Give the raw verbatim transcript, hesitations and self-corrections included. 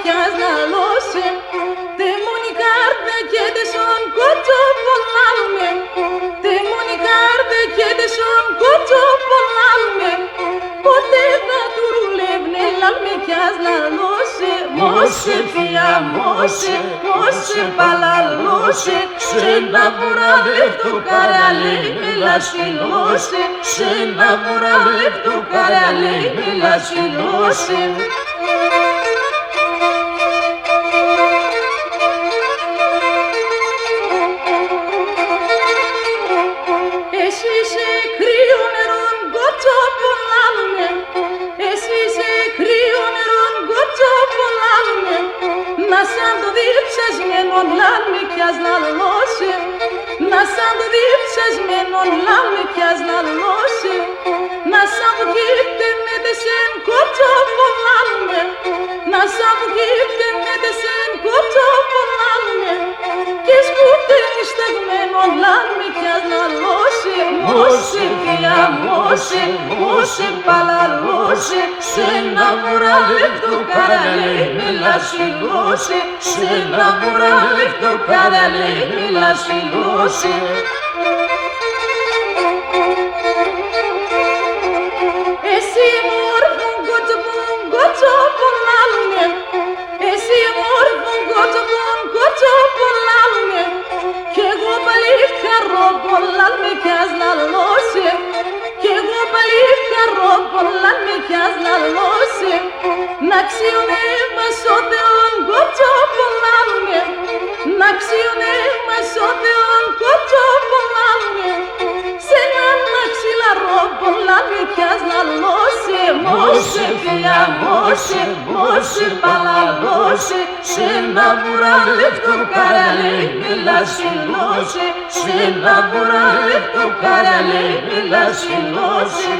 Κι ας λαλώ σε, τ' εμουν η καρδιά καίτ' εσόν κότσοπον λαλ' με. Τ' εμουν η καρδιά καίτ' εσόν κότσοπον λαλ' με. Ποτέ θα τουρουλεύ' νεν λαλ' με κι ας λαλώ σε. Μώσε, θεία, μώσε, μώσε, πα λαλώ σε. Σ' ένα βουραλεύτο καραλέι με λασπινώσε. Σ' ένα βουραλεύτο καραλέι με λασπινώσε. Εσύ σε κρύο νερόν κότσοπον λαλ' με. Εσύ σε κρύο νερόν κότσοπον λαλ' με. Να σ' άντο διψασμένον λαλ' με κι ας λαλώ σε. Να σ' άντο διψασμένον λαλ' με κι ας λαλώ σε. Να σ' αμπουκίτ' εμέτεσεν κότσοπον λαλ' με. Να σ' αμπουκίτ' εμέτεσεν κότσοπον λαλ' με. Κι ας κούτεν εις ταγμένον λαλ' με κι ας λαλώ σε. Μώσε, θεία, μώσε, μώσε, πα λαλώ σε. Σ' ένα βουραλεύτο καραλέι με λασπινώσε. Σ' ένα βουραλεύτο καραλέι με λασπινώσε. Εσύ μόρφον κότσοπον, κότσοπον λαλ' με. Εσύ μόρφον κότσοπον, κότσοπον λαλ' με. Κι εγώ παλικαρόπον λαλ' με κι ας λαλώ σε. Κι εγώ παλικαρόπον λαλ' με κι ας λαλώ σε. Ν' αξιώνε μας ο Θεόν κότσοπον λαλ' με. Ν' αξιώνε μας ο Θεόν κότσοπον λαλ' με. Σ' έναν μαξιλαρόπον λαλ' με κι ας λαλώ σε. Μώσε, θεία, μώσε, μώσε, πα λαλώ σε. Σ' έναν βουραλεύτο καραλέι με λασπινώσε. Σ' έναν βουραλεύτο καραλέι με λασπινώσε.